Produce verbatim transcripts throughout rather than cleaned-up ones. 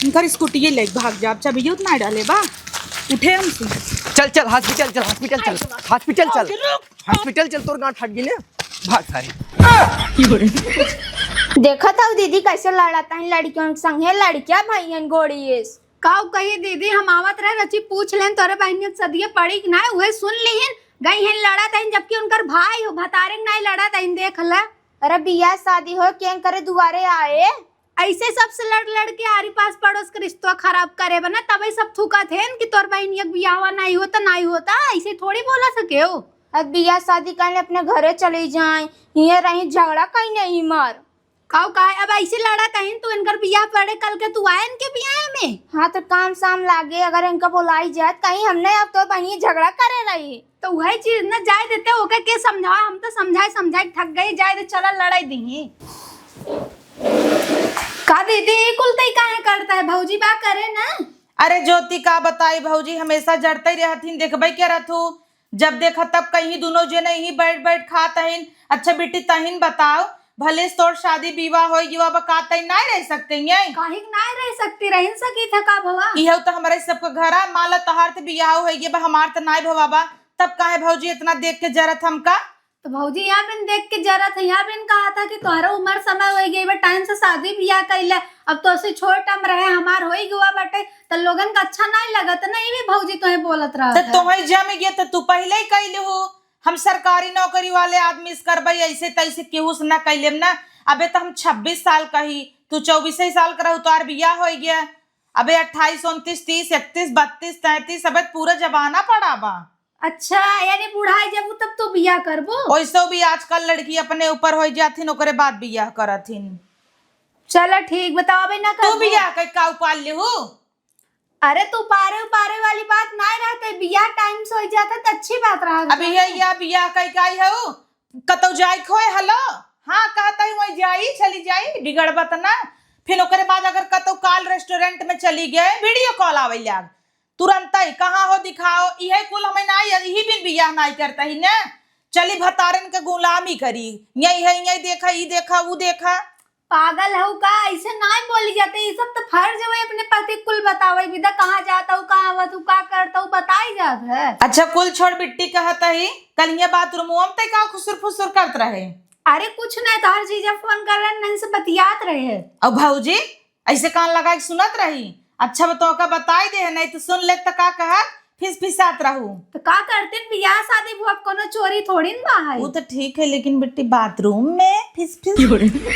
इनकर स्कूटी लेके भाग जा, अब चाबियो तो ना डाले बा। उठे हमसे। चल, चल, हॉस्पिटल चल, हॉस्पिटल चल, हॉस्पिटल चल, हॉस्पिटल चल, तोर गांठ फट गई ने। भाग सारे। देखत हऊ दीदी कैसे लड़त हईन लड़कियन के संगे, लड़किया भइयन गोड़िएस। काऊ कही दीदी, हम आवत रहे रची पूछ लेन तोरे बहिनिया के सदिये पड़ी कि नाय, उहे सुन लिहिन, गई हन लड़त हईन, जबकि उनकर भाई हो भतारे के नाय लड़त हईन, देख ले। अरे बियाह शादी हो, केन करे दुआरे आए? ऐसे सबसे लड़ लड़ के आरी पास पड़ोस के रिश्तवा खराब करे बना, तबे सब थूकत हेन कि तोर बहिनिया के बियाहवा नाई होता, नाई होता, ऐसे थोड़ी बोला सके हो। अब बियाह शादी करने अपने घरे चली जाए, हियाँ रही झगड़ा कहीं नहीं मार। काऊ काहे अब ऐसे लड़त हईन तू, इनकर बियाह पड़े कल के तू आए इनके बियाह में? हाँ तो काम साम लागे, अगर इनका बोलाई जात कहीं हमने अब तो बहिनी झगड़ा करे रही। तो वही चीज न जाए देते, ओके के समझावा, हम तो समझाए समझाए थक गई, जाए दे चला लड़ाई दी। का दीदी ई कुल तई काहे करता है भौजी बा करे ना? अरे ज्योति का बताई भौजी, हमेशा जरते रहत हिन, देखबे करत हू, जब देखा तब कहीं दुनो जने ही बैठ बैठ खात हईन। अच्छा बेटी तहिन बताओ, भले से तोर शादी विवाह होई गवा बा, का तई नाय रह सकते हैं? काहे के नाय रह सकती, रहिन सकी था का भवा? इहउ तो हमारे सबके घरा, मान ला तोहार त बियाह होई गवा बा, हमार त नाय भवा बा, तब काहे भौजी इतना देख के जरत हमका? तो भौजी यहाँ बिन देख के जरत है, यहाँ बिन कहा था कि तोहरा उम्र समय होई गई बा, टाइम से शादी बियाह कैले, अब तो से छोट हम रहे हमार होई गवा बाटे, त लोगन का अच्छा नाय लगत ना, ई भी भौजी तोहे बोलत रहत तो है। तोहे जम गया तो तू पहले ही कैले हो, हम सरकारी नौकरी वाले आदमी से करबे, ऐसे तैसे केहू से ना कैलेम ना। अबे तो हम छब्बीस साल कही, तू चौबीस ही साल का रहू, तोहार बियाह होई गया। अबे अट्ठाईस, उनतीस, तीस, इकतीस, बत्तीस, तैंतीस, अबे पूरा जमाना पड़ा बा। अच्छा, यानी बुढ़ाई जब तब तो बियाह करबो? ओइसो भी आजकल लड़की अपने ऊपर होई जाथिन, ओकरे बाद बियाह करथिन। चलो ठीक, बताओ अबे ना तू करबो। बियाह के का उपाल लेहू? अरे तू पारे उपारे वाली बात नाय रहते, बियाह टाइम से हो जाता तो अच्छी बात रहा अब था। ये या बियाह कई काई हऊ, कतौ जाए खोए, हेलो, हाँ कहता ही वही जाई, चली जाई, बिगड़बत ना। फिर ओकरे बाद अगर कतौ काल रेस्टोरेंट में चली गए, वीडियो कॉल आवे लाग, तुरंत ही कहाँ हो दिखाओ, इहे कुल हमें ना, यही बिन बियाह नाई करता ही ना। चली भतारन के गुलामी करी, यही है, यही देखा, ई देखा, ऊ देखा। पागल हऊ का? ऐसे नाय बोली जाते, ई सब तो फर्ज हुए अपने पति कुल बतावे, विदा कहाँ जात हऊ, कहाँ आवत हऊ, का करत हऊ, बताई जात है। अच्छा कुल छोड़ बिट्टी, कहत ही कलिया बाथरूम में ते का खुसुर फुसुर करत रहे? अरे कुछ नहीं, तोहर जीजा फोन कर रहे, नन से बतियात रहे। अब भौजी ऐसे कान लगा के सुनत रही? अच्छा बा तोहका बताई दे है, नहीं तो सुन ले तो का कहत फिसफिसात रहू। तो का करतीन, बियाह शादी भुआ, अब कोनो चोरी थोड़ी न बा है। वो तो ठीक है, लेकिन बिट्टी बाथरूम में फिसफिस।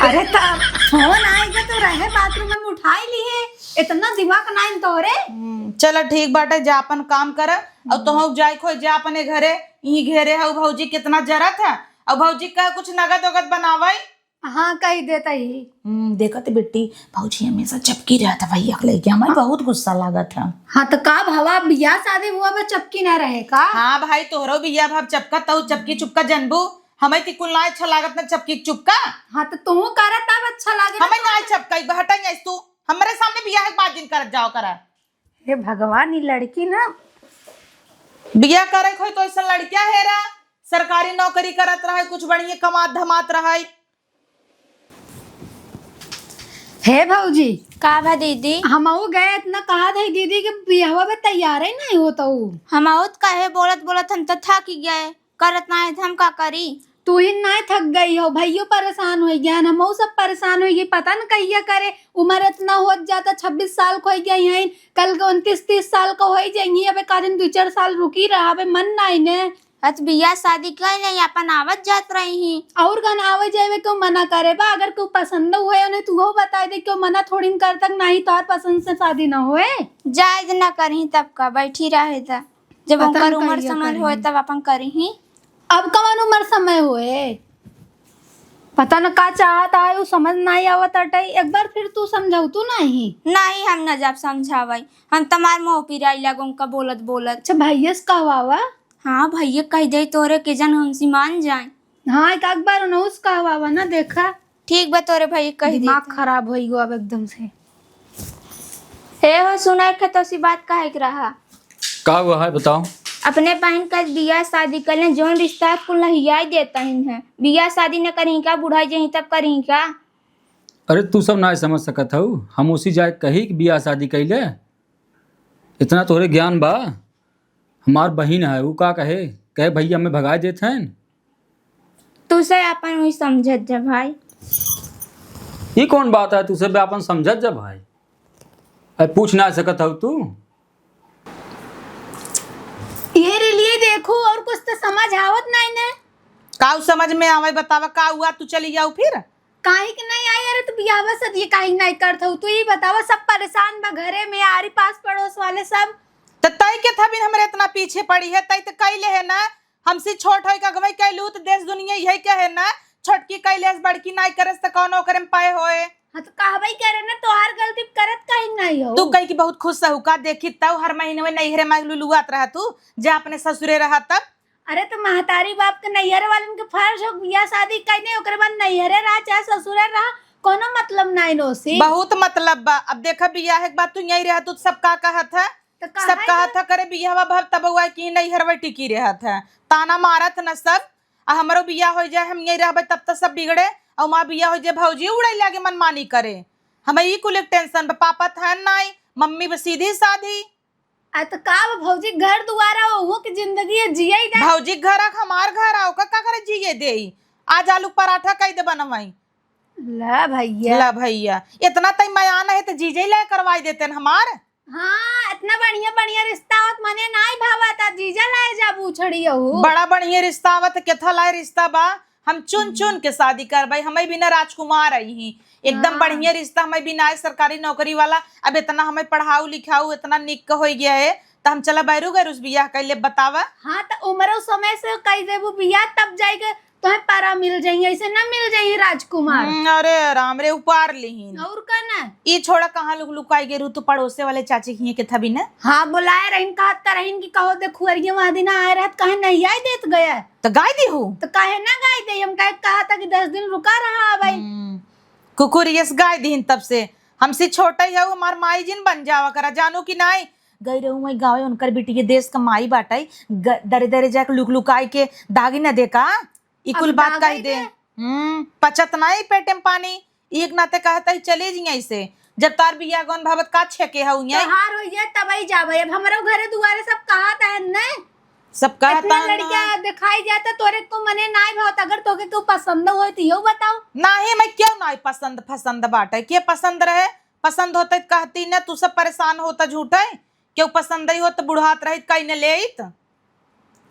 अरे त फोन आएगा तो रहे बाथरूम में उठाई ली है, इतना दिमाग नाइन तोहरे। हम्म, चलो ठीक बाटे, जा अपन काम कर। और तोहू जाए खोए जा अपने घरे, ई घेरे है भौजी कितना जरत है। और भौजी का कुछ नगद वगद बनावे। हाँ, कही देता ही। हम्म, देखत बिट्टी, भौजी हमेशा चपकी रहत है भैया के लेके, हमें हाँ। बहुत गुस्सा लागत है। हाँ, तो का भवा बियाह शादी हुआ बा चपकी ना रहे का? हाँ भाई, तोहरो बियाह भाव चपका, तऊ चपकी चुपका जनबू, हमें ती कुल ना अच्छा लागत ना चपकी चुपका। हाँ, तो तू करत तब अच्छा लागे ना हमें तो। ना चपका, एक हटाई आइस तू, हमरे सामने बियाह के बात जिन करत जाओ करा। हे भगवान, ई लड़की ना। बियाह करे खोई तो ऐसा लड़किया हेरा, सरकारी नौकरी करत रहे, कुछ बढ़िया कमात धमात रहे। हे भौजी। का भा दीदी? हमहू गए इतना कहा थे दीदी के बियाहवा में तैयार ही नहीं होता हूँ। हमहू त कहे बोलत बोलत हम तो थक ही गए, करत ना है तो हम का करी? तू ही ना थक गई हो, भैयो परेशान हो गया, हमहू सब परेशान हो गई, पता न कहिया करे, उम्र इतना होत जाता, छब्बीस साल को हो गया यहीं, कल के उनतीस तीस साल का हो ही जाएंगी, अब एक आध दिन दो चार साल रुकी रहा, अबे मन ना ने। अत बियाह शादी कई नहीं, अपन आवत जात रही ही। और गन आवे जावे क्यों मना करे बा? अगर क्यों पसंद हुए उन्हें तू हो बताए दे, क्यों मना थोड़ी न कर तक, ना ही तोहर पसंद से शादी ना होए। जायज ना करही तब का, बैठी रहे ता, जब पता उनकर न उम्र कहिया समय होए करही। तब अपन करही। अब कवन उम्र समय होए? पता न का चाहत है, उ समझ नहीं आवत अटे। एक बार फिर तू समझाऊ तू नहीं। नहीं, हम न जाब समझावे, हम तमार मोह पिराई लागो उनका बोलत बोलत। अच्छा भैया से कहवावा। हाँ, भैया कह दे तोरे के जन उनसे मान जाए। हाँ, एक आध बार उन्हों से कहवावा ना, देखा। ठीक बा, तोरे भैया कह दिमाग देते। खराब होई गो अब एकदम से। हे हो, सुना एक तो सी बात कहे के रहा। का हुआ है, बताओ। अपने बहन का बियाह शादी कर लें, जौन रिश्ता है कुल नहियाई देता ही है। बियाह शादी न करी का, बुढ़ाई जही तब करी का। अरे, तू सब नाहीं समझ सकत हऊ। हम ओसी जाए कही कि बियाह शादी कइले। इतना तोहरे ज्ञान बा। हमार बहिन है, ऊ का कहे, कहे, "भइया, हमें भगाए देत हैं।" तू से आपन वही समझत जा भाई। ई कौन बात है, तू से आपन समझत जा भाई? अरे, पूछ ना सकत हऊ तू? ये रे लिए देखो, और कुछ तो समझ आवत नहीं ने। का उ समझ में आवे, बतावा, का हुआ, तू चली जाऊ फिर? काहे के नहीं आई? अरे, तो बियाहवा शादी काहे नहीं करत हऊ? तू ही बतावा, सब परेशान बा घरे में, आरी पास पड़ोस वाले सब। त तई के थबिन हमरे इतना पीछे पड़ी है, तई त कइले है ना, हमसे छोट होई का अगुवाई कैलू, त देश दुनिया यही कहे ना, छोटकी कैलेस, बड़की नाई करस, त कौनो ओकरे में पाए होए। हाँ, तो कहबई करे ना, तोहार गलती करत काहे नाई हो? तू कही कि बहुत खुश हऊ का, देखी तऊ हर महीने में नैहरे में लुलुआत रहा तू, जा अपने ससुरे रहा तब। अरे, तो महतारी बाप के नैहरे वालन के फर्ज हो, बियाह शादी कइने, ओकरे बाद नैहरे रहा चाहे ससुरे रहा, कोनो मतलब नाई नोसी। बहुत मतलब बा। अब देखा, बियाह के बाद तू यही रहा तू, सब का कहत है? तो सब कहा कहत है, करे बियाहवा भव तब हुआ कि नैहरवा टिकी रहत है, ताना मारत है न सब। आ हमरो बियाह हो जाए, हम यही रहबे, तब तो सब बिगड़े। और माँ बियाह हो जाए, भौजी उड़े लागे, मनमानी करे। हमें ई कुल एक टेंशन बा, पापा था नाई, मम्मी बस सीधी साधी। आ तो का बा भौजी, घर दुआरा ओहू के जिंदगी है, जिये दे। भौजी घर आ, हमार घर आ, ओकर का करे जिये देई? आज आलू पराठा कई दे बनवाई। ला भैया। ला भैया, इतना तई मयान है तो जीजे ले करवाई देते न हमार। हाँ, इतना बढ़िया बढ़िया रिश्ता होत मने नाई भावा ता जीजा लाए जाबू छड़ियहू। बड़ा बढ़िया रिश्ता आवत, केथा लाए रिश्ता बा, हम चुन चुन के शादी करबै, हमें बिना राजकुमार आई ही, एकदम हाँ। बढ़िया रिश्ता, हमें बिना आए सरकारी नौकरी वाला। अब इतना हमें पढ़ाऊ लिखाऊ इतना निक हो गया है, तो हम चला बैरू गैरुस बियाह कर ले, बतावा। हाँ, तो उम्र समय से कह देबू बियाह, तब जाएगा तोहे परा मिल जाई, ऐसे ना मिल जाई राजकुमार। हम्म, अरे राम रे, उपार लिहिन। और का ना? ई छोड़ा, कहाँ लुक लुकाई गई रहू तू पड़ोसे वाले चाची के हियाँ के थबी ना? हाँ, बुलाए रहिन, कहत का रहिन कि कहो दे खुअरिया वहाँ दिन आए रहत, कहे नहीं आई देत गया। तो गाय दी हूँ? तो कहे ना गाय दे, हम कहे कहा था कि दस दिन रुका रहा भाई। हम्म, कुकुर यस गाय दीहिन तब से। हमसे छोटा ही है, हमार माई जिन बन जावा करा, जानू कि नाई? गई रहू वही गाँव, उनकर बिटिया देश का माई बाटई, ग-, दरे दरे जाके लुक लुकाई के दागी न दे का? ई अब कुल बात दागई कही दे। दे। हम्म, पचत नाई पेटे में पानी, एक नाते कहत ही चले जी ऐसे। जब तार बियाह गौन भावत का छेके हऊ ये? तोहार होई जाए तबई जाबे। अब हमरो घरे दुआरे सब कहत है न। सब कहत इतना है ना। लड़किया दिखाई जाता तोरे को मने नाई भावत, अगर तोके को पसंद होई तो यो बताओ। नाही, मैं क्यों नाई पसंद, पसंद बाटे, के पसंद रहे? पसंद होते कहती न, तू सब परेशान होता झूठे। केहू पसंद ही होत त बुढ़ात रहित, कई न लेइत।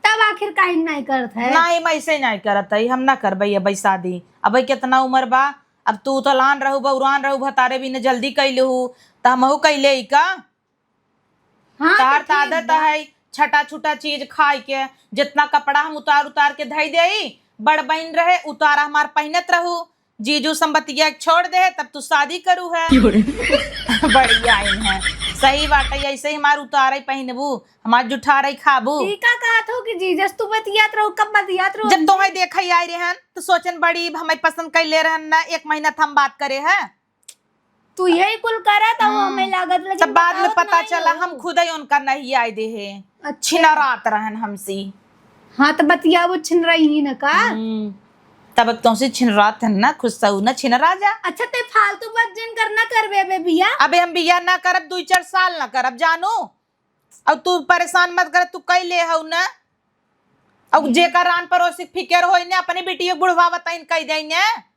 तब आखिर काहे नाई करत है? नाई, हम ऐसे नाई करत है, हम ना करबै अब शादी। अब कितना उम्र बा, अब तू तो लान रहू, बौरान रहू, भतारे भी न जल्दी कैले हू, त हमहू कैले ही का? हाँ, तार तो त ठीक आदत बा। है छटा छुटा चीज खाए के, जितना कपड़ा हम उतार उतार के धई देई, बड़ बहिन रहे, उतारा हमार पहिनत रहू, जीजू संबतिया के छोड़ दे, तब तू शादी करू है। क्यों रे? बढ़िया आइन है, सही बात है, ऐसे ही हमार उतारे पहिनबू, हमार जुठारे खाबू। ई का कहत हो कि जीजस तू बतियात रहू, कब बतियात रहू? जब तोहे देखे आई रहन, तो सोचन बड़ी हमें पसंद कैले रहन ना, एक महीना त हम बात करे है। तू यही कुल करत हो, हम्म। हमें लागत रहे, सब लेकिन बाद में बतावत पता नहीं चला, हो। हम खुद ही उनका नहीं आए दे है। अच्छा। छिनरात रहन हमसे। हाँ, तो बतियावो छिनरई ही न का? हम्म। तब अब तुमसे छिनरात है ना, खुश सहू ना छिनरा जा। अच्छा, ते फालतू बात जिन करना करबे बे बिया। अबे हम बिया ना करब, दुई चार साल ना करब, जानू। अब तू परेशान मत कर, तू कई ले हऊ ना। अब हम्म। जेकर रान परोसी के फिकर होई ने, अपनी बिटिया के बुढ़वा बताइन कई देई ने।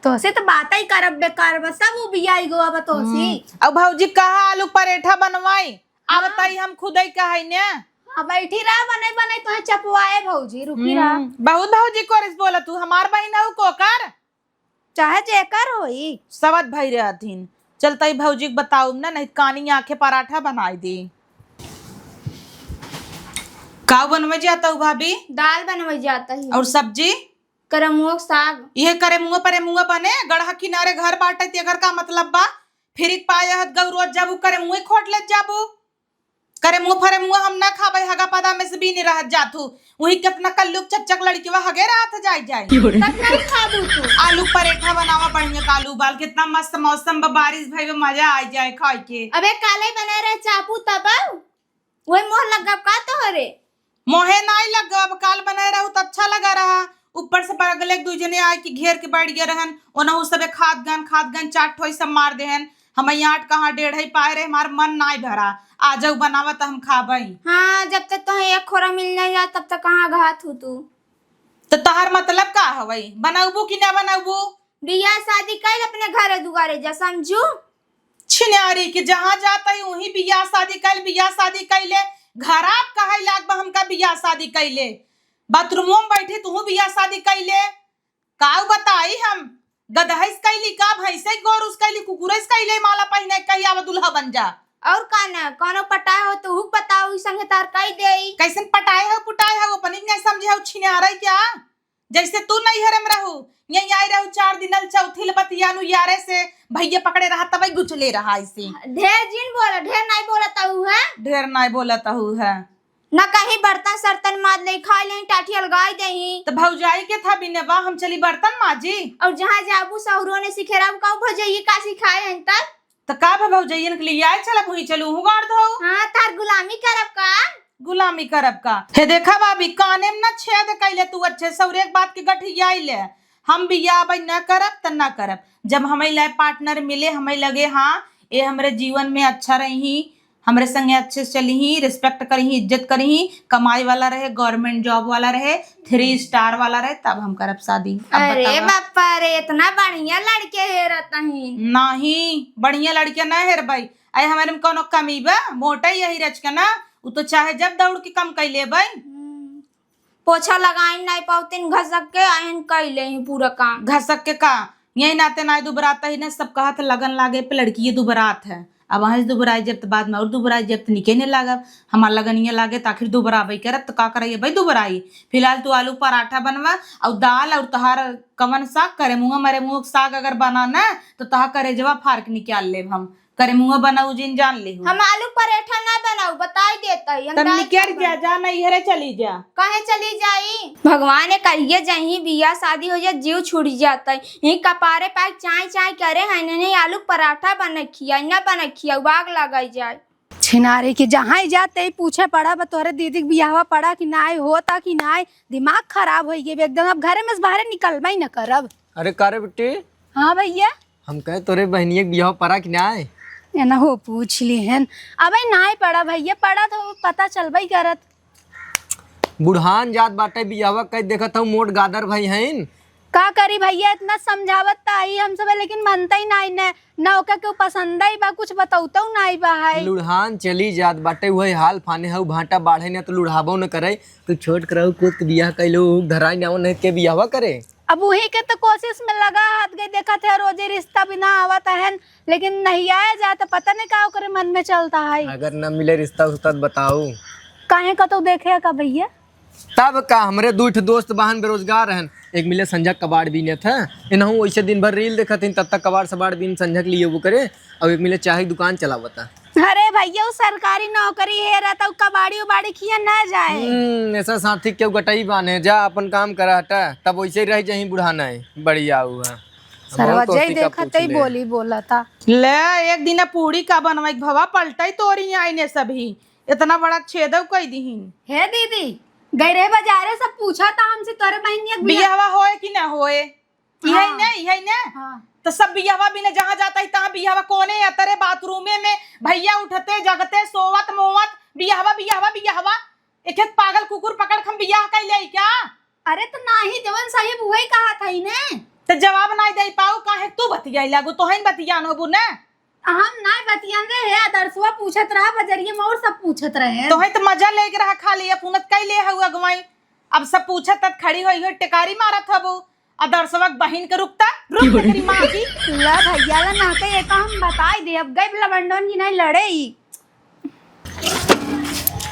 तोसे तो बात ही करब बेकार बा, सब उबियाई गो अब तोसे। हम्म। अब भौजी कहा आलू परेठा बनवाई, अब हाँ। तई हम खुदई कहई ने। हाँ, बैठी रहा, बनई बनई तोहे चपवाए भौजी, रुकी रहा। हम्म, बहुत भौजी कोरिस बोला तू, हमार बहिन हऊ कोकर? चाहे जेकर होई। सवत भई रहथिन। चल तई भौजी के बताउब ना, नहीं त कानी आंखे पराठा बनाई दी। का बनवे जाता हूँ भाभी? दाल बनवे जाता ही। और सब्जी? करेमुआ के साग। इहे करेमुआ परेमुआ बने, गड़हा किनारे घर बाटे, तेकर का मतलब बा? फिर एक पाया हत गौ रोज जाबू, करेमुआ खोट लेत जाबू। करेमुआ फरेमुआ हम ना खाबे, हगा पदा में से भी नहीं रहत जात हूँ। वही कितना कल्लुक चकचक लड़किवा हगे रहत जाई जाई। क्यों रे? तब नहीं खाबू तू। आलू परेठा बनावा बढ़िया, आलू उबाल, कितना मस्त मौसम बा, बारिश भई बा, मजा आ जाए खाए के। अबे काले बनाए रहे चापू तब, वही मोह लग गब का तोहरे? मोहे नाई लग गब, काल बनाए रहू त अच्छा लगा रहा। ऊपर से बगले के दुइ जने आए कि घेर के बैठ गए रहन, ओनहु सबे खात गन, खात गन, चार ठोई सब मार देहन। हम आठ कहाँ डेढ़ ही पाए रहे, हमार मन नाई भरा। आ जाऊ बनावा त हम खाबई। हाँ, जब तक तोहे एक खोरा मिल नहीं जाए, तब तक कहाँ घात हू तू? तो तोहार मतलब का हवई? बनौबू कि ना बनौबू? बियाह शादी कइल अपने घरे दुआरे जा, समझू? छिनारी के जहाँ जात ही उहीं बियाह शादी कइल, बियाह शादी कइले। घराप कहै लाग बा हमका बियाह शादी कइले। बाथरूमो में बैठी तुहू बियाह शादी कइले। काऊ बताई हम? गदहैस कइली का, भैंसे गोरुस कइली, कुकुरैस कइले, माला पहिने कही आवा दुल्हा बन जा। और का न, कौनो पटाए हो तो हुक बताओ, ई संगे तार कई देई। कैसन पटाए हो, पुटाए हो, अपनी नहीं समझे हो, छिनारे क्या? जैसे तू नैहरे में रहू, यहीं आई रहू चार दिन, चौथी ले बतियानू यारे से, भैया पकड़े रहा तबई गुचले रहा ऐसे। ढेर जिन बोला, ढेर नाई बोलत हू है। ढेर नाई बोलत हू है। ना कहीं बर्तन सर्तन माज ले, खाई ले, टाठी अलगाई देही। त भौजाई के था बिने बा, हम चली बर्तन माजी। और जहाँ जाबू सहुरो ने सिखेरा, हम कहू भौजाई का सिखाए हैं तब? त का भा भौजइयन के लिए आए, चला वहीं चलू, हूँ गाड़ धो। हाँ, तार गुलामी करब का? गुलामी करब का? हे देखा भाभी, काने में ना छेद कैले तू अच्छे से, और एक बात के गठियाई ले, हम बियाह भाई ना करब त ना करब। जब हमें लाए पार्टनर मिले, हमें लगे हाँ, ये हमरे जीवन में अच्छा रही, हमरे संगे अच्छे से चली, रिस्पेक्ट करी, इज्जत करी, कमाई वाला रहे, गवर्नमेंट जॉब वाला रहे, थ्री स्टार वाला रहे, तब हम करब शादी। अब अरे बतावा। बापा रे, इतना बढ़िया लड़के हेरत ही। नहीं, बढ़िया लड़के ना हेरबई। अरे हमारे में कौनो कमी बा? मोटा ही यही रच के ना, उ तो चाहे जब दौड़ के कम कई लेबई। हम्म। पोछा लगाइन नाई पाउतिन, घसक के आइन कई ले ही पूरा काम। घसक के का? यही नाते नाई दुबरात ही ना, सब कहत लगन लागे पे लड़की ये दुबरात है। अब वहीं से दुबराई जब त बाद में और दुबराई जब त निके ने लागब। हमार लगन ये लागे त आखिर दुबराबई करब त का करई भाई दुबराई। फिलहाल तू आलू पराठा बनवा और दाल और तहार कवन साग, करेमुआ मरेमुआ के साग अगर बना ना तो तहार करेजवा फाड़ के निकाल लेब हम। करेमुआ बनाऊ जिन जान लेहू। हम आलू पराठा ना बनाऊ, बताई देता ही, हम तब दाल निकल चावल जा, जा नैहरे चली जा। काहे चली जाई? भगवान ने कहिए जहीं बियाह शादी हो जाए, जीव छूट जाता है। यहीं कपारे पाए चाय चाय करे हैं, नहीं आलू पराठा बने खिया, ना बने खिया, आग लगाई जाए। छिनारी की जहाँ ही जाते ही पूछे पड़ा, बा तोहरे दीदी के बियाहवा पड़ा कि नाय, होता कि नाय, दिमाग खराब हो गए एकदम। अब घरे में से बाहरे निकलबा ही न करब। अरे का रे बिट्टी? हाँ भैया। हम कहे तोरे बहनिया के बियाह पड़ा कि नाय? एनहू पूछ लिहेन। अबे नाय पड़ा भैया, पड़ा तो पता चलबई करत। बुढ़ान जात बाटे, बियाहवा कई देखत हऊ मोट गादर भई हईन। का करी भैया, इतना समझावत त आई हम सब, लेकिन मनतई नाई ने, ना ओका केहू पसंदई बा, कुछ बतौतऊ नाई बा है। लुढ़ान चली जात बाटे, उहे हाल फाने हऊ, भाटा बाढ़े न त लुढ़ाबो न करे। तू छोट करऊ कुत बियाह कइलू, धराई नाव न के बियाहवा करे। अब उही के तो कोशिश में लगा हाथ गई, देखत है रोजे रिश्ता बिना आवत है, लेकिन नहीं आया जाए तो पता नहीं का ओकरे मन में चलता है। अगर न मिले रिश्ता उस्ता त बताऊ। काहे का तो देखे का भैया? तब का, हमरे दुइ ठे दोस्त बहन बेरोजगार हन, एक मिले संझक कबाड़ बीनत है, इनहू वैसे दिन भर रील देखत हन, तब तक कबाड़ सबाड़ बीन संझक लिए वो करे, और एक मिले चाय की दुकान चलावता। अरे भैया, उ सरकारी नौकरी हेरत, उ कबाड़ी उबाड़ी किया ना जाए। हम्म, ऐसा साथी क्यों गटई बांधे, जा अपन काम करा हटा, तब वैसे ही रह जाही बुढ़ाना है, बढ़िया हुआ। सरवा बहुत जय दोस्ती का देखत पूछ ही ले। बोली बोलता। ले, एक दिन पूड़ी का बनवाई भवा पलटई तोरी आईने सभी, इतना बड़ा छेदव कई दीहिन। हे दीदी, गई रहे बाजारे, सब पूछा था हमसे तोरे बहनिया के बियाह बियाहवा होए कि ना होए। इहै हाँ। ने, इहै ने। हाँ। तो सब बियाहवा बिना जहाँ जाता ही तहाँ बियाहवा कोने या तरे बाथरूमे में भैया उठते, जगते, सोवत, मोवत, बियाहवा, बियाहवा, बियाहवा। एक एक पागल कुकुर पकड़ के हम बियाह कई ले क्या? अरे तो नाही जवन साहेब उहै कहा था ही ने। तो जवाब नाही दे पाऊ, काहे तू बतियाई लागू, तोहन बतियान होबू ने। हम नाही बतियान रे, हे आदर्शवा पूछत रहा बजरिया में और सब पूछत रहे। तोहे तो मजा लेके रहा खाली, अपुनत कई ले हऊ अगुवाई। अब सब पूछत तत खड़ी होई होई टेकारी मारत हबू। आदर्शवा के बहिन के रुकता, रुक तेरी माँ की। ला भैया ला ना के ये तो हम बताई दे, अब गई लवंडन की नाही लड़े ही।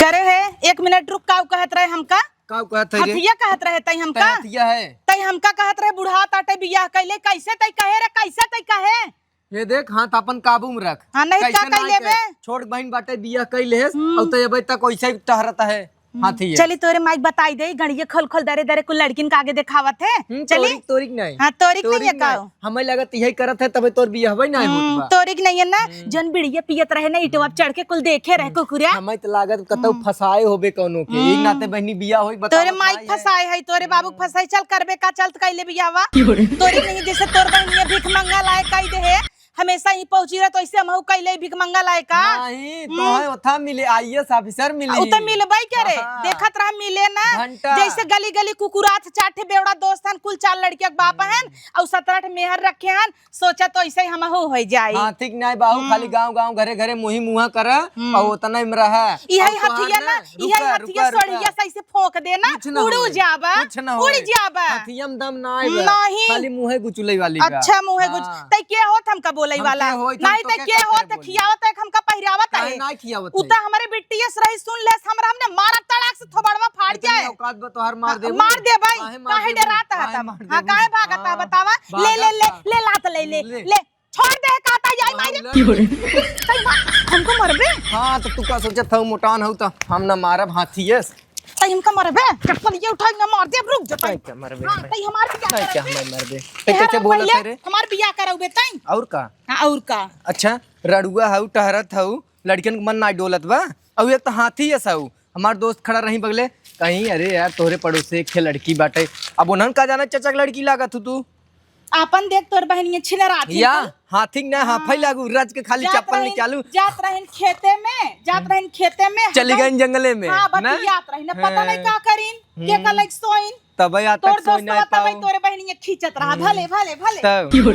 करे है, एक मिनट रुक, काऊ कहत रहे हमका? काऊ कहत है रे? हथिया कहत रहे तई हमका? तई हथिया है। तई हमका कहत रहे बुढ़ा ताटे बियाह कइले, कैसे तई कहे रे, कैसे तई कहे? ये देख, हाथ अपन काबू में रख। हाँ, नहीं कैसे का कई ना लेबे? के? छोट बहिन बाटे, बियाह कई लेस, हम्म। और तो अबे तक वैसे ही टहरत है। हम्म, हाथी है। चली तोरे माइक बताई दे, गड़िया खोल खोल दरे दरे कुल लड़किन का आगे देखावत है। हम्म, चली। तोरिक, तोरिक नहीं। हाँ, तोरिक तोरिक नहीं है का? नहीं। हमें लगत यही करत है, तबे तोर बियाह होई नहीं होत बा। तोरिक नहीं है ना, हम्म। जौन बिड़िया पियत रहे ना, इटवा पे चढ़ के कुल देखे रहे हम्म। कुकुरिया। हमें तो लागत कतौ हम्म। फसाए होबे कौनो के। एक हम्म। नाते बहनी बियाह होई, बताओ तोरे माइक फसाए है, तोरे बाबू हम्म। फसाए, चल करबे का, चल त कैले बियाहवा। तोरिक नहीं, जैसे तोर बहनिया भीख मंगा लाए कई दे है, हमेशा ही पहुंची रहे, तो ऐसे हमहू कैले भिखमंगा लाए का? नहीं, हम्म। तो है ओथा मिले, आईएएस ऑफिसर मिली। उ तो मिलबे करे, हाँ। देखत रहा मिले ना। घंटा। जैसे गली गली कुकुरात, चार ठे बेवड़ा दोस्त हन, कुल चार लड़किया के बाप हन, हम्म। और सत्रह ठे मेहर रखे हन, सोचा तो ऐसे ही हमहू हो जाई। हाँ, ठीक नहीं बाहू, हम्म। खाली गाँव गाँव, घरे घरे, मुही मुहा कर, हम्म। और उतना में रहा। इहे और तोहार हथिया ना, ना, इहे रुका, हथिया रुका, रुका। सोढ़िया से ऐसे फोंक देना, कुछ ना उड़ू होई, जाबा, कुछ ना उड़ होई। जाबा। हथिया में दम ना आए बा। नहीं। खाली मुँहे गुचुलई वाली बा। अच्छा, मुँहे गुच-, हाँ। तै के होत हमका बोलई हम वाला? के होई, हम नहीं, तो तै के के का होत करे बोली? खियावत है, हमका पहिरावत काहे है? ना खियावत उ है? त हमरे बिट्टी अस रही, सुन लेस, हमरा हमने मारब तड़ाक से थोबड़वा फाड़ इतनी जाए। औकात बा तोहार मार देबू? मार दे भाई, काहे मार काहे देबू? डरात है काहे तब? मार हाँ, देबू? काहे भागत है हाँ, बतावा? ले, ले, ले, भागत है। ले लात ले ले, ले। ले। छोड़ दे, कहता, "आई माई रे।" की हो रे? तई बा-, हमको मरबे? हाँ, तो तू का सोचत हऊ, मोटान हऊ, तो हम ना मारब हाथी यस। तई हमका मरबे? चप्पल ये उठाई ना मार दे, अब रुक जा, तई। तई का मरबे हाँ, हमें? तई हमार बियाह तई का करउबे। हमें मरबे? तई तेहर कैसे हम बोलत पहिले है रे? हमार बियाह करउबे, तई। और का? हाँ, और का? अच्छा, रड़ुआ हऊ, टहरत हऊ, लड़कियन के मन ना डोलत बा। और एक तो हाथी यस हऊ, हमार दोस्त खड़ा रही बगले, कहीं, "अरे यार, तोहरे पड़ोसे एक ठे लड़की बाटे।" अब उन्हन का जाना चचा के लड़की लागत हू तू। आपन देख, तोर बहनिया छिनरात ही या, कुल। हाथी ना, हाँ, हाँ। फैला गु, रज के खाली जात चप्पल रहिन, निकालू। जात रहिन खेते में, जात हम्म। रहिन खेते में, चली हगन, गइन जंगले में, हाँ, ना? बतियात रहिन, पता हाँ। नहीं का करिन, के हम्म। का लइक सोइन। तबे आज तोर तक सोई दोस्तवा नहीं तबे पाऊ। तोरे बहनिया खींचत रहा, हम्म। भले, भले, भले। तब। हम्म।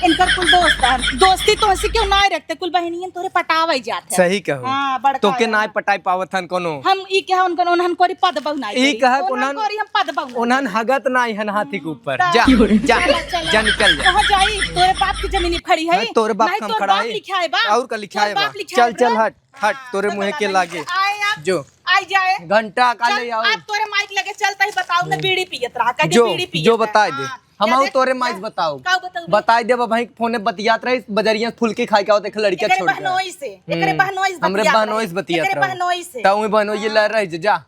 इनकर कुल दोस्त है, दोस्ती तो हंसी क्यों ना रखते, कुल बहनियन तोरे पटावे जात है। सही कहो। हाँ, बड़का तोके है। ना पटाई पावत हन कोनो। हम ई कहा उनकन, उन्हन कोरी पद बहु नाई ई करी। कहा उन्हन उन्हन, कोरी हम पद बहु नाई उन्हन करी। हगत नाई हन हाथी के ऊपर। हम्म, जा, जा, चला, चला। जा निकल जा। कहाँ जाई? तोरे बाप की जमीन खड़ी है? नहीं, तोरे बाप नहीं, का हम तोर खड़ा बाप है। लिखाए बा। और का लिखाए तोर बा? बाप लिखाए चल, चल, बा। हट, हट, हाँ, तोरे तो मुँहे के लागे। आए आप, जो। आई जाए। घंटा का चल, ले आओ। आप तोरे माइक लगे चलता ही बताओ ना, हम्म। बीड़ी पियत रहा, कहे जो, बीड़ी पियत जो रहा। बताए दे। हाँ। हम जा आऊ दे, तोरे माइक जा। बताओ। का बताओ बे? बताई देब, भाई फोने बतियात रही, बजरिया फुलकी खाए के आओ, देख लड़किया एकरे छोड़ के। बहनोई से, एकरे हम्म। बहनोई से हमरे बतियात बहनोई रही। से बतियात एकरे रहो। बहनोई से। त उही बहनोई ये हाँ। लड़ रही जे, जा।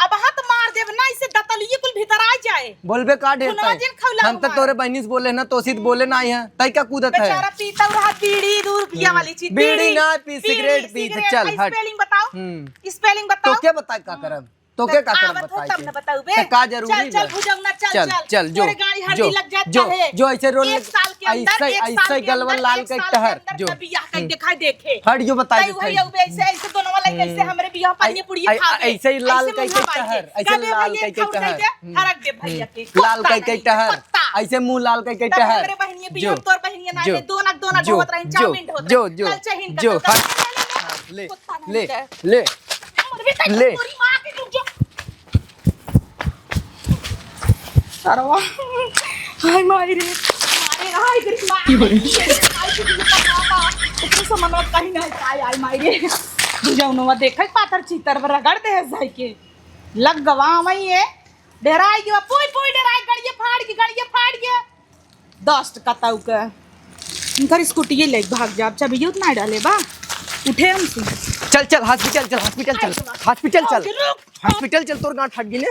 अब हाथ मार देब ना, इसे दतलिए कुल भीतर आ जाए। बोलबे का ढेर खुनवा तय? जिन खौला हम तो हुआ। तोरे बहनी से बोले ना, तोसी त बोले ना आई है। तय का कूदत है? बेचारा पीता रहा बीड़ी, दू रुपया हम्म। वाली चीज, बीड़ी बीड़ी, ना पी, बीड़ी, सिगरेट पी, सिगरेट। चल, आ, हट। स्पेलिंग बताओ। हम्म। स्पेलिंग बताओ। तो के बताए का करब? तोके का करब आवत हो बताई तब दे। न बताउबे। त का जरूरी चल, चल, बा? भुजौना, चल, चल, चल। चल, जो, चोरे गाड़ी हड्डी जो, लग जात जो, चाहे। जो ऐसे रोल एक लग-, साल के अंदर, ऐसे, एक साल ऐसे के गलवा अंदर, लाल एक कई साल के टहर, अंदर जो। न बियाह कई हम्म। देखाई देखे। हट जो बताई तई दे वही भाई। अउबे ऐसे, ऐसे दोनों वाला हम्म। ऐसे हमरे बियाह पर ऐ-, ये पुड़िया ऐ-, खा दे। ऐसे ही लाल ऐसे कई मुंह कई भाई टहर, के। ऐसे का दे लाल भैया, कई कई खाऊ दे टहर। दे, हम्म। हरक दे भैया हम्म। के। लाल कुत्ता कई कई नहीं, टहर। कुत्ता। ऐसे मुंह लाल कई कई तब टहर। हमरे बहनिया जो, बियाह तोर बहनिया जो, नाचे, दोनक, दोनक जो, होत रहे, जो, चाउमीन होत जो, रहे। जो, कल चहिन का जो, तो हट। ले, ले, ले, कुत्ता ले, नहीं है। ले। मरबे तक ले। तोरी माँ के रुक जा। सरवा। हाय माई रे। मारे हाय तेरी माँ। की हो रे? ये हाय तेरी माँ। ऊपर से मनवा कहीं ना काय, हाय माई रे। बुझाउनवा देखे पातर चीतर पर रगड़ दे है जाई के। लग गवा वही है। डेराई गवा, पोई पोई डेराई, गड़िया फाड़ के, गड़िया फाड़ के। दस्त कतऊ के। इनकर स्कूटी ले भाग जा, अब चाबियो त ना डाले बा। उठे हमसे। चल, चल, हॉस्पिटल चल, हॉस्पिटल चल, हॉस्पिटल चल, रुक। हॉस्पिटल चल, तोर गांठ फट गई ने।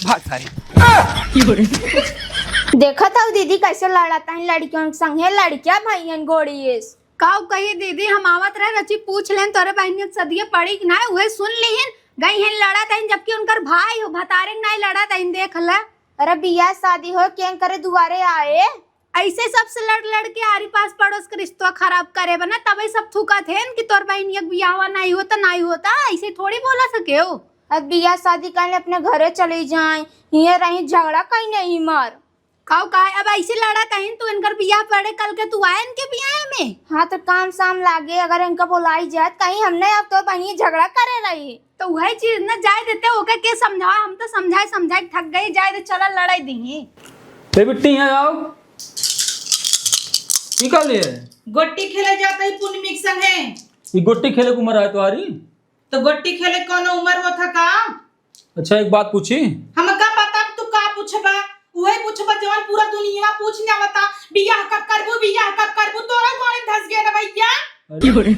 भाग सारी। देखत हऊ दीदी कैसे लड़त हैं लड़कियन के संगे, लड़किया भइयन गोड़िएस। काऊ कही दीदी, हम आवत रहे रची पूछ लेन तोरे बहनिया के सदिया पड़ी कि ना, उहे सुन लिहिन, गई हैं लड़त हैं, जबकि उनकर भाई हो, भतारे के नाई लड़त हैं, देख ले। अरे बियाह शादी हो, केन करे दुआरे आए? ऐसे सबसे लड़ लड़ के आरी पास पड़ोस के रिश्तवा खराब करे बना, तबे सब थूकत हैं कि तोर बहनिया के बियाहवा नाई होता, नाई होता, ऐसे थोड़ी बोला सके हो। अब बियाह शादी कइले अपने घरे चली जाए, हियाँ रही झगड़ा कइने ही मार। काऊ काहे अब ऐसे लड़त हैं, तू इनकर बियाह पड़े कल के तू आए इनके बियाह में? हाँ तो काम साम लागे, अगर इनका बोलाई जाए तो कहीं हमने अब तोर बहनिया झगड़ा करे रही। तो वही चीज न जाए देते, ओके के समझावा, हम तो समझाए समझाए थक गई, जाए दे, चला लड़ाई दी। ए बिट्टी, यहाँ आओ। की कर लिए? गोटी खेले जात ही पुनमी के संगे। ई गोटी खेले के उम्र है तुम्हारी? तो गोटी खेले कौनो उम्र होत है का? अच्छा, एक बात पूछी? हमका पता तू का पूछबा? उहे पूछबा जवन पूरा दुनिया पूछ ना बता, बियाह कब करबू, बियाह कब करबू, तोरा मारे धस गया ना भैया। अरे,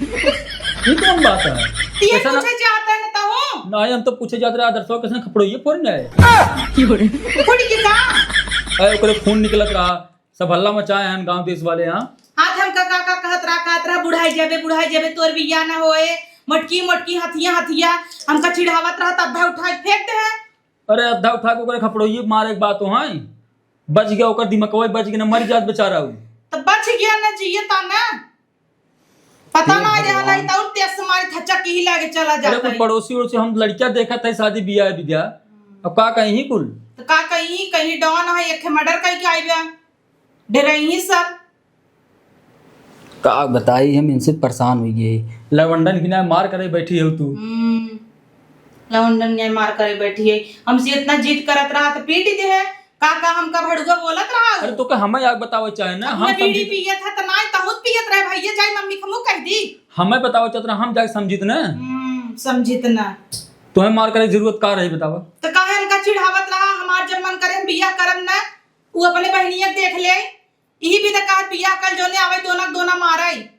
ये कौन बात है? ये ऐसा ना पूछे चाहता है ना तो हूँ। ना, हम तो पूछे जात रहा, आदर्शवा कैसे खपड़ोइये फोड़ न आए। फूट के का? अरे, ओकरे खून निकलत रहा, सब हल्ला मचाए हैं गांव देश वाले यहाँ। हाँ, त हमका का, का कहत रहा, कहत रहा, "बुढ़ाई जाबे, बुढ़ाई जाबे, तोर बियाह ना होए, मोटकी, मोटकी, हथिया, हथिया।" हमका चिढ़ावत रहा, त अद्धा उठा के फेंक दे है। अरे, अद्धा उठा के ओकरे खपड़ोइये मारे के बात तो है, बच गया, ओकर दिमकवा बच गया ना, मर जात बेचारा उ। त बच गया ना, जिए ता ना। पता ये ना रहल भगवान। है, त और तेज से मारे थचक के ही लागे चला अरे, जाता कोई है। पड़ोसी ओड़ोसी हम लड़किया देखत है, शादी बियाह है विद्या। हम्म। अब का कहीं कुल? त का कहीं, कहीं डॉन है, एक ठे मर्डर कहीं के आइबा। डरही सब। का बताई, हम इनसे परेशान हो गए। लवंडन की ना मार करे बैठी हो तू। हम्म, लवंडन की मार करे बैठी है। हमसे इतना जिद करत रहा त पीट दे है। का, का हमका भड़ुआ बोलत रहा? अरे तो का हमें आग बतावे चाहे ना, अपने हम बीड़ी समझित पियत है त नाई तहुत पियत रहे भैया, जाई मम्मी खमू कह दी। हमें बतावे चाहत रहा, हम जाके समझित ना। हम्म, समझित ना। तुम्हें मार करे जरूरत का रही बतावा? त काहे हमका चिढ़ावत रहा, हमार जब मन करे हम बियाह करम ना, उ अपने बहनिया देख ले। इही भी त कहत बियाह कल जोने आवे दोना दोना मारे।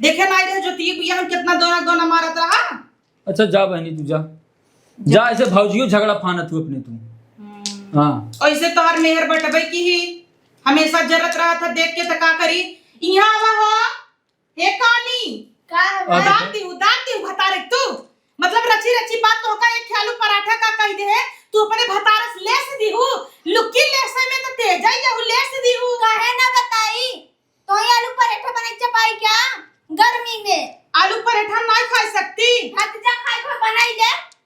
देखे नाई रहे ज्योति बियाह हम कितना दोना दोना मारत रहा। अच्छा जा बहनी तू जा। जा। जा, ऐसे भौजियो झगड़ा फानत तू अपने तू। हम्म। हाँ। ऐसे तोहर मेहर बटबे की ही हमेशा जरत रहा था देख के त का करी। यहाँ आवा हो। ए कानी, का है आ, भाई? उदार दिहू, उदार दिहू भतारे तू। मतलब रची रची बात तोहका एक आलू पराठा का कह दे है, तू अपने भतारे से लेस दिहू, लुक्की लेसे में तो तेज आई जाहू, लेस दिहू। काहे ना बताई? तो ही आलू पराठा बनाई चपाई क्या? गर्मी में। आलू पराठा नहीं खा सकती। हट जा, खाई खा बनाई ले।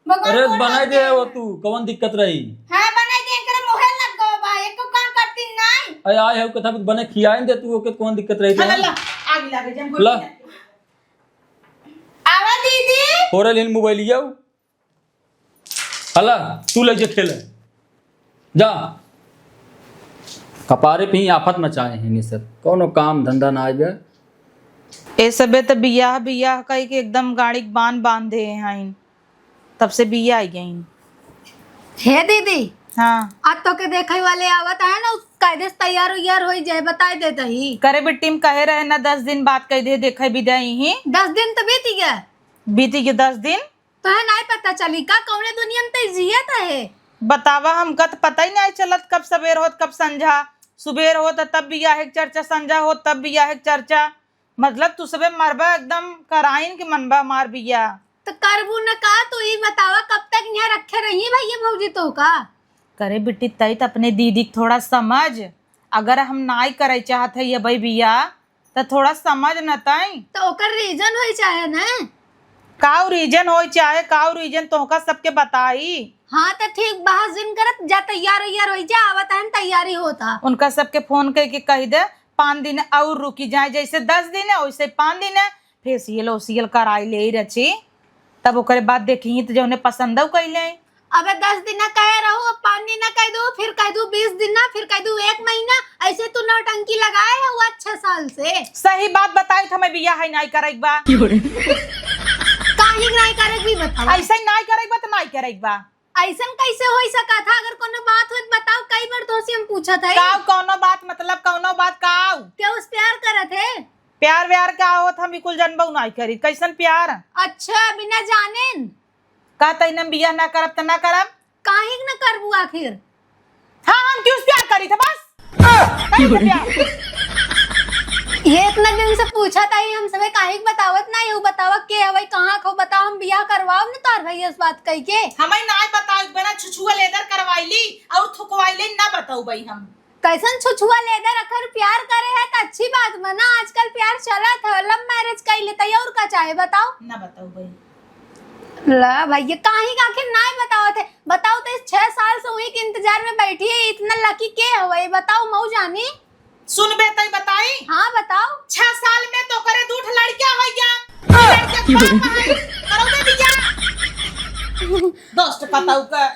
भगवान अरे, कौन बनाई दे हो तू, कौन दिक्कत रही? हाँ, बनाई दे, एकरे मोहे लग गवा बा, एको काम करती नाई। अरे, आए हो, कथा बने खियाइन दे तू, ओके कौन दिक्कत रही हाँ, तो? ला, आग लागे, जब ला। आवा दीदी। हो रहे लेन मोबाइल लियाओ। हला, तू ले जे खेले। जा। कपारे पे ही आफत मचाए हैं ये सब। कौनो काम धंधा ना आवे। ए सबे त बियाह, बियाह कई के एकदम गाड़ी के बान बांधे हैं। तब से बिया आई गई। हे दीदी, हाँ। आज तो के देखे वाले आवत है ना, कायदे से तैयार उयार होई जाए, बताई देत ही। करे बिट्टी में कहे रहे ना, दस दिन बाद कह दे, देखे बिदा ही। दस दिन तो बीत गया। बीत गया दस दिन? तो है नाई पता चली का, कौने दुनिया में तई जियत है? बतावा, हमका तो पता ही नाई चलत, कब सबेर होत, कब संझा। सुबेर होत तब बियाहे के चर्चा, संझा होत तब बियाहे के चर्चा। मतलब तू सबे मरबा एकदम कराइन के मनबा मार बिया। तो करबू न का, तू ई बतावा कब तक यहाँ रखे रही भैया भौजी तो का? करे बिट्टी, तई त अपने दीदी के थोड़ा समझ, अगर हम नाई करे चाहत है ये भाई बिया, त थोड़ा समझ न तई। तो ओकर reason होई चाहे न? काऊ reason होई चाहे, काऊ reason तोहका सबके बताई। हाँ, त ठीक, बहस जिन करत जा, तैयार उयार होई जा, आवत हन, तैयारी होता। उनका सबके फोन करके कह दे, पाँच दिन और रुकी जाए, जैसे दस दिन है, वैसे पाँच दिन है, facial ओशियल कराई ले रची, तब ओकरे बाद देखी त जौने पसंद हो कैले। अबे दस दिन कहे रहू, अब पाँच दिन कह दू, फिर कह दू बीस दिन, फिर कह दू एक महीना, ऐसे तू नौटंकी लगाए है हुआ छह साल से। सही बात बताई, त हमें बियाह है नाई करे के बा। काहे नाई करे के भी बताओ। ऐसे ही नाई करे के बा त नाई करे के बा। ऐसन कैसे होई सका था? अगर कोनो बात होत बताओ, कई बार तोसे हम पूछत है। का कोनो बात, मतलब कोनो बात का? क्या उस प्यार करत है? प्यार व्यार का होत, हम बिल्कुल जनबऊ नाई करी। कैसन प्यार? अच्छा, बिना जानेन? का तैने हम बियाह ना करब त ना करब? काहे न करबू आखिर? हाँ, हम क्यों प्यार करी थे बस? करी थे प्यार। ये इतना दिन से पूछा था, ये हम सबे काहे के बतावत ना, ये बतावा के हवई, कहाँ खो बताओ, हम बियाह करवाओ न तोर भैया से बात कही के। हमें ना बताओ, एक बना छुछुआ लेदर करवाई ली और थुकवाई ले ना बताओ भाई हम। कैसन छुछुआ लेदर, अगर प्यार करे है त अच्छी बात बा ना, आजकल प्यार चलत है, love marriage कर लेता है, और का चाहे बताओ? ना बताओ भाई। ला भाई, ये काहे का आखिर नाय बतावत है? बताओ तो, इस छह साल से वही के इंतजार में बैठी है, इतना lucky के हवे, बताओ मऊ जानी। सुनबे तई बताई? हाँ बताओ। छह साल में तो करे दू ठो लड़का हो गया। लड़का बाप है, करो बे बिया। दोस्त पताऊ का।